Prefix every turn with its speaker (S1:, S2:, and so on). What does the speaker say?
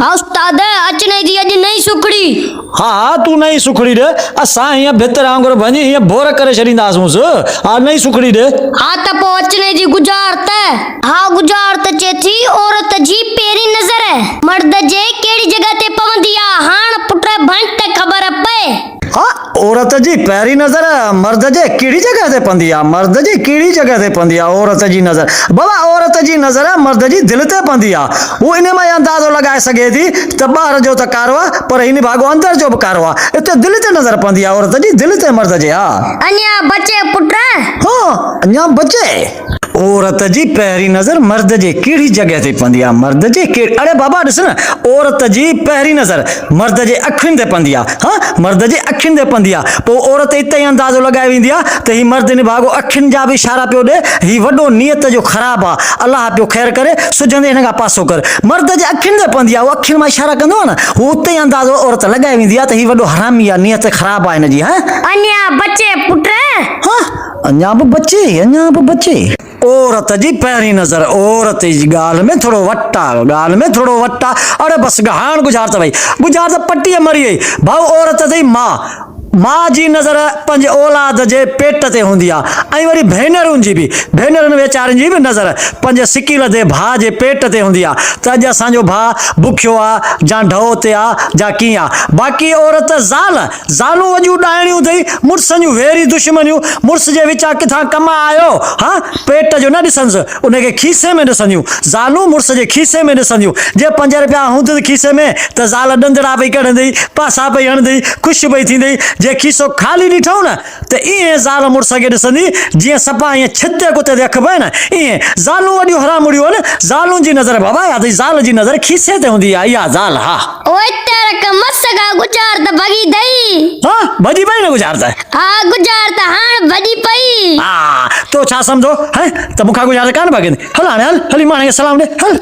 S1: ها استاد، اچڻي جي اڄ نئين سکڙي.
S2: ها ها تون نئين سکڙي ڏي، اسان هيئن ڀتر وانگر ڀڃي هيئن ڀور ڪري ڇڏينداسونس. ها نئين سکڙي ڏي.
S1: ها ته پوء اچڻي جي ڳجهار ته. ها ڳجهار ته چئي ٿي عورت جي پهرين نظر مرد جي ڪهڙي جڳهه تي پوندي آ، هاڻ پٽ ڀڃ ته خبر پئي.
S2: ها عورت جي پهرين نظر مرد جي ڪهڙي جڳهه تي پوندي آ؟ مرد جي ڪهڙي جڳهه تي پوندي آ عورت جي نظر؟ بابا عورت جي نظر مرد جي دل تي پوندي آ. هو انهي مان ئي اندازو لڳائي سگهي ٿي ته ٻاهر جو ته ڪارو آ پر هي نڀاڳو اندر جو به ڪارو آ. اتي دل تي نظر پوندي آ عورت جي دل تي مرد جي ها.
S1: اڃا بچي پٽ.
S2: ها اڃا بچي. عورت جي پهرين نظر مرد جي ڪهڙي جڳهه تي پوندي آ؟ مرد جي ڪهڙي اڙي بابا ڏس نه عورت جي پهرين نظر مرد جي اکين تي پوندي آ ها مرد جي اکين تي پوندي آ پوء عورت اتي ئي اندازو لڳائي ويندي آ ته هي مرد نڀاڳو اکين جا به اشارا پيو ڏي هي وڏو نيت جو خراب آ الله پيو خير ڪري سجهندي هن کان پاسو ڪر مرد جي اکين تي پوندي آ هو اکين مان اشارا ڪندو آ نه هو اتي ئي اندازو عورت لڳائي ويندي آ ته هي وڏو حرامي آ نيت خراب آ هن جي ها.
S1: اڃا بچي پٽ.
S2: ها اڃا به بچي، اڃا به بچي. عورت جي پهرين نظر، عورت جي ڳالهه ۾ ٿورو وٽ آ، ڳالهه ۾ ٿورو وٽ آ. اڙي بس هاڻ ڳجهار ته وئي. ڳجهار ته پٽيء مري وئي. ڀائو عورت اٿئي ماء. ماء جي نظر پنهنجي اولاد جي پيٽ تي هوندي آ ۽ وري ڀينرن جي به. ڀينرن ويچارين جي به نظر پنهنجي سڪيلڌي ڀاء جي پيٽ تي هوندي آ ته اڄ اسان جو ڀاء بکيو آ جا ڍؤ تي آ جا ڪيئن آ. باقي عورت زال زالون وڄون ڏائڻيون اٿئي، مڙسن جون ويري دشمنيون، مڙس جي وچان ڪٿان ڪم آيو، ها، پيٽ جو نه ڏسنس، ان کي کيسي ۾ ڏسنديون. زالون مڙس جي کيسي ۾ ڏسنديون. جي پنج رپيا هوندس کيسي ۾ ته زال ڏندڙا پئي ڪڍندئي، پاسا پئي هڻندئي، خوش پئي ٿيندئي. جي کيسو خالي ڏٺئون نه ته ائين زال مڙس کي ڏسندي، جيئن سپا ائين ڇتي ڪتي تي اک پئي نه، ائين. زالون وڏيون حرامڙيون آهن. زالون جي نظر بابا اها اٿئي زال جي نظر کيسي تي هوندي آهي، اها زال ها.
S1: اوئي ترڪ مس کان ڳجهار ته ڀڳي ٿئي.
S2: ها ڀڄي پئي نه ڳجهار ته.
S1: ها ڳجهار ته هاڻ ڀڄي پئي.
S2: ها تو ڇا سمجهو هه ته مون کان ڳجهار ته ڪانه ڀڳندي. هل هاڻي هل هلي ماڻهي کي سلام ڏي هل.